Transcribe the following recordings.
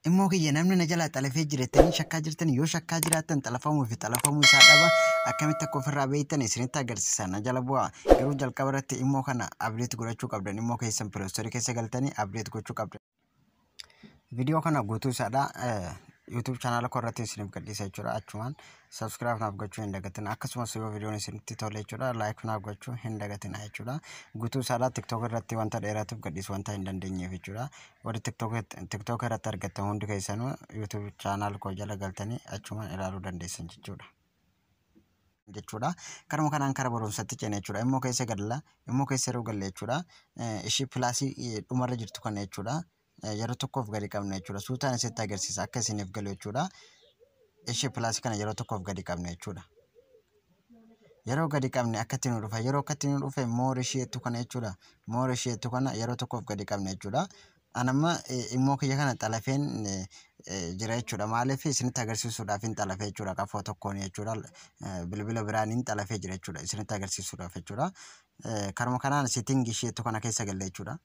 Immoo kiyya namni na jalaa xalafee jira shakkaa jirtan, yoo shakkaa jiraattan, xalafamuu fi xalafamuu isaa dhaba akkamitti akka ofirraa beektan isinitti agarsiisa, na jala bu'aa. Garuu jalqaba irratti immoo kana update godhachuu qabdan. Immoo keessan Play Store keessa galtanii update gochuu qabdan. Viidiyoo kana guutuu isaadha YouTube chaanaala koo irratti isiniif gadhiisa jechuudha. Achumaan subscribe naaf gochuu hin dagatina. Akkasumas yoo viidiyoon isinitti tole jechuudha, like naaf gochuu hin dagatina jechuudha. Guutuu isaadha TikTok irratti wanta dheeratuuf gadhiisu wanta hin dandeenyeef jechuudha. Warri TikTok irratti argattan hundi keessanuu YouTube chaanaala koo jala galtanii achumaan ilaaluu dandeessan jechuudha. Karuma kanaan kara barumsatti ceena jechuudha. Immoo keessa galla, immoo keessa yeroo galle jechuudha. Ishii plusii dhumarra jirtu kana jechuudha. Yeroo tokkoof gadi qabna jechuudha. Suutaan isitti agarsiisa akka isiniif galu jechuudha. Ishii plusii kana yeroo tokkoof gadi qabna jechuudha. Yeroo gadi qabne akkatti nu dhufa. Yeroo akkatti nu dhufe more isheettu kana jechuudha. More isheettu kana yeroo tokkoof gadi qabna jechuudha. Anamma immoo kiyya kana xalafeen jira jechuudha. Maaliif? Isinitti agarsiisuudhaaf hin xalafee jechuudha. Qafoo tokkoon jechuudha. Bilbila biraan hin xalafee jira jechuudha. Isinitti agarsiisuudhaaf jechuudha. Karuma kanaan setting isheettu kana keessa galle jechuudha.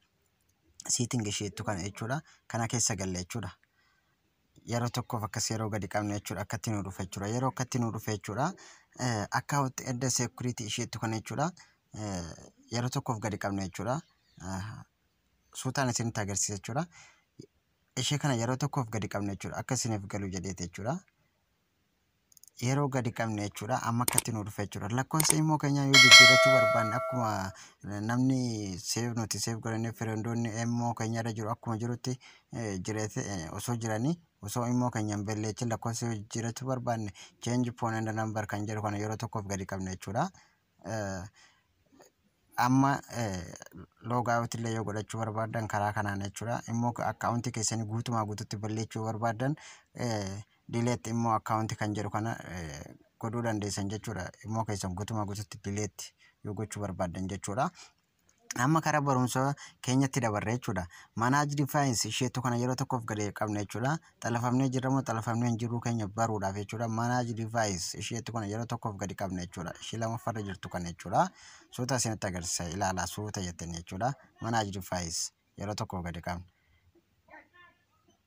Setting isheettu kana jechuudha. Kana keessa galle jechuudha. Yeroo tokkoof akkas yeroo gadi qabne jechuudha. Akkatti nu dhufe jechuudha. Yeroo akkatti nu dhufe jechuudha. Account and security isheettu kana jechuudha. Yeroo tokkoof gadi qabne jechuudha. Suutaan isinitti agarsiisa jechuudha. Ishee kana yeroo tokkoof gadi qabne jechuudha. Akka isiniif galu jedheeti jechuudha. Yeroo gadi qabne jechuudha. Amma akkatti nu dhufe jechuudha. Lakkoofsa immoo keenya yoo jijjiirrachuu barbaanne, akkuma namni save nuti save godhannee friendoonni immoo keenya irra jiru akkuma jirutti jireete osoo jiranii, osoo immoo keenya hin balleessin lakkoofsa yoo jijjiirrachuu barbaanne, change phone and number kan jedhu kana yeroo tokkoof gadi qabne jechuudha. Amma logout illee yoo godhachuu barbaaddan karaa kanaan jechuudha. Immoo akkaawuntii keessanii guutumaa guututti balleessuu barbaaddan, delete immoo akkaawuntii kan jedhu kana godhuu dandeessan jechuudha. Immoo keessan guutumaa guututti delete yoo gochuu barbaaddan jechuudha. Amma karaa barumsa keenyatti dabarre jechuudha. Manage device isheetu kana yeroo tokkoof gadi qabna jechuudha. Xalafamnee jirra moo xalafamnee hin jirru keenya baruudhaaf jechuudha. Manage device isheetu kana yeroo tokkoof gadi qabna jechuudha. Ishee lammaffaarra jirtu kana jechuudha. Suuta isinitti agarsiisa, ilaalaa suuta jettanii jechuudha. Manage device yeroo tokkoof gadi qabna.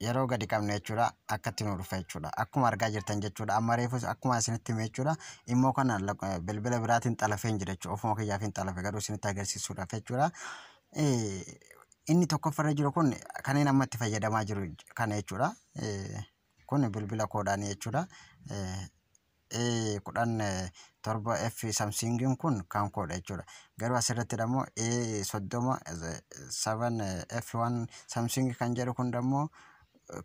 Yeroo gadi qabne jechuudha, akkatti nu dhufa jechuudha. Akkuma argaa jirtan jechuudha. Amma reefus akkuma isinitti hime jechuudha. Immoo kana bilbila biraatiin xalafee hin jira jechuudha. Ofuma kiyyaaf hin xalafe, garuu isinitti agarsiisuudhaaf jechuudha. Inni tokkoffarra jiru kun kanneen amma itti fayyadamaa jiru kana jechuudha. Kun bilbila koodhaanii jechuudha. A17 F Samsungiin kun kan koodha jechuudha. Garuu asirratti immoo A30 7 F1 Samsung kan jedhu kun immoo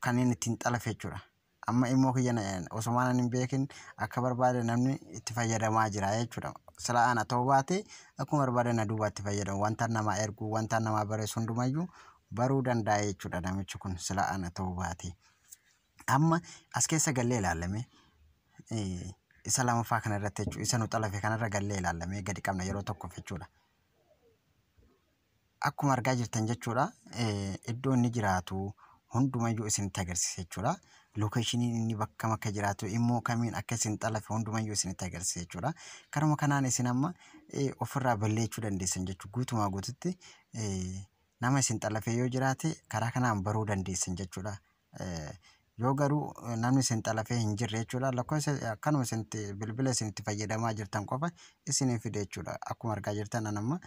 kanneen ittiin xalafe jechuudha. Amma immoo kiyya osoo ani hin beekin akka barbaade namni itti fayyadamaa jira jechuudha. Sila ana ta'uu baate akkuma barbaade na duuba itti fayyadamu. Wanta namaa ergu, wanta namaa barreessu hundumayyuu baruu danda'a jechuudha namichi kun, sila ana ta'uu baate. Amma as keessa gallee ilaalame, isa lamaffaa kanarratti jechuudha. Isa nu xalafe kanarra gallee ilaalame, gadi qabna yeroo tokkoof jechuudha. Akkuma argaa jirtan jechuudha, iddoo inni jiraatu hundumayyuu isinitti agarsiisa jechuudha. Locationiin inni bakka akka jiraatu, immoo kamiin akka isin xalafe hundumayyuu isinitti agarsiisa jechuudha. Karuma kanaan isin amma ofirraa balleessuu dandeessan jechuudha. Guutumaa guututti nama isin xalafe yoo jiraate karaa kanaan baruu dandeessan jechuudha. Yoo garuu namni isin xalafee hin jirre jechuudha, lakkoofsa akkanuma isinitti bilbila isinitti fayyadamaa jirtan qofa isinii fide jechuudha. Akkuma argaa jirtan, amma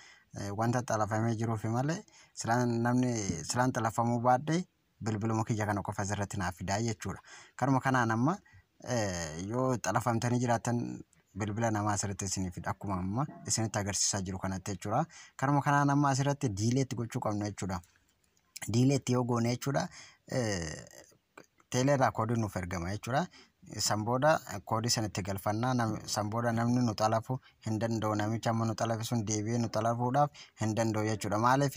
wanta xalafamee jiruufi malee silaan namni silaan xalafamuu baadhee bilbiluma kiyya kana qofa asirratti naaf fidaa jechuudha. Karuma kanaan amma yoo xalafamtanii jiraattan bilbila namaa asirratti isinii fida, akkuma amma isinitti agarsiisaa jiru kanatti jechuudha. Karuma kanaan amma asirratti delete gochuu qabna jechuudha. Delete yoo goone jechuudha, teeleerraa koodiin nuuf ergama jechuudha. San booda koodii sana itti galfannaa, san booda namni nu xalafu hin danda'u. Namichi amma nu xalafe sun deebi'ee nu xalafuudhaaf hin danda'u jechuudha. Maaliif?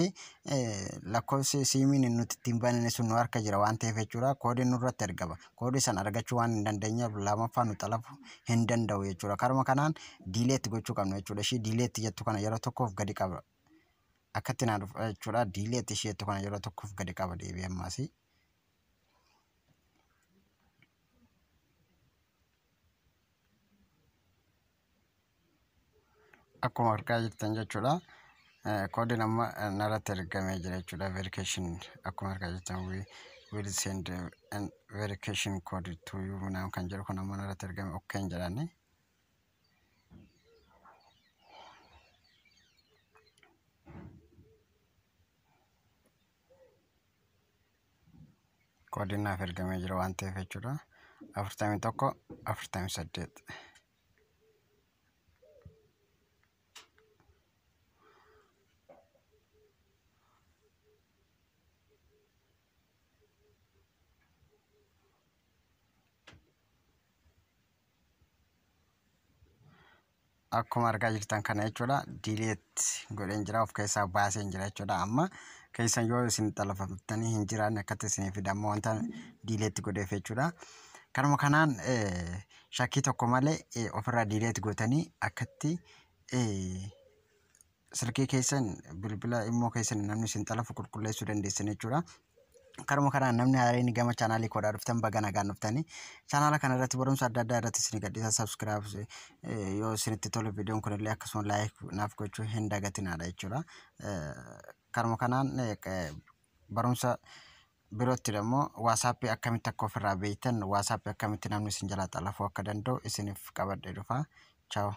Lakkoofsi siimiin nuti ittiin banane sun nu harka jira waan ta'eef jechuudha. Koodiin nurratti ergama. Koodii sana argachuu waan hin dandeenyeef lammaffaa nu xalafu hin danda'u jechuudha. Karuma kanaan delete gochuu qabna jechuudha. Ishii delete jettu kana yeroo tokkoof gadi qaba. Akkatti naa dhufa jechuudha. Delete ishee jettu kana yeroo tokkoof gadi qaba deebi'ee ammaasii. Akkuma argaa jirtan jechuudha. Koodiin amma narratti ergamee jira jechuudha. Verification akkuma argaa jirtan. Will send an verification code to you ምናምን kan jedhu kun amma irratti argame okay jedhani. Koodiin naaf ergamee jira waan ta'eef jechuudha. 41 48. Akkuma argaa jirtan kana jechuudha, delete godheen jira, of keessaa baaseen jira jechuudha. Amma keessan yoo isin xalafattanii hin jiraanne akkatti isinii fida amma wanta delete godheef jechuudha. Kanuma kanaan shakkii tokko malee ofirraa delete gootanii akkatti silkii keessan, bilbila immoo keessan namni isin xalafu qulqulleessuu dandeessan jechuudha. Karuma kanaan namni haaraan gama chaanaalii koodhaa dhuftan, baga nagaan dhuftanii. Chaanaala kana irratti barumsa adda addaa irratti isin gadhiisa. Subscribe yoo isinitti tole viidiyoon kun illee, akkasuma like naaf gochuu hin dagatinaadha jechuudha. Karuma kanaan barumsa birootti immoo WhatsAppii akkamitti akka ofirraa beektan, WhatsAppii akkamitti namni isin jalaa xalafuu akka danda'u isiniif qabadhee dhufa. Chaaw.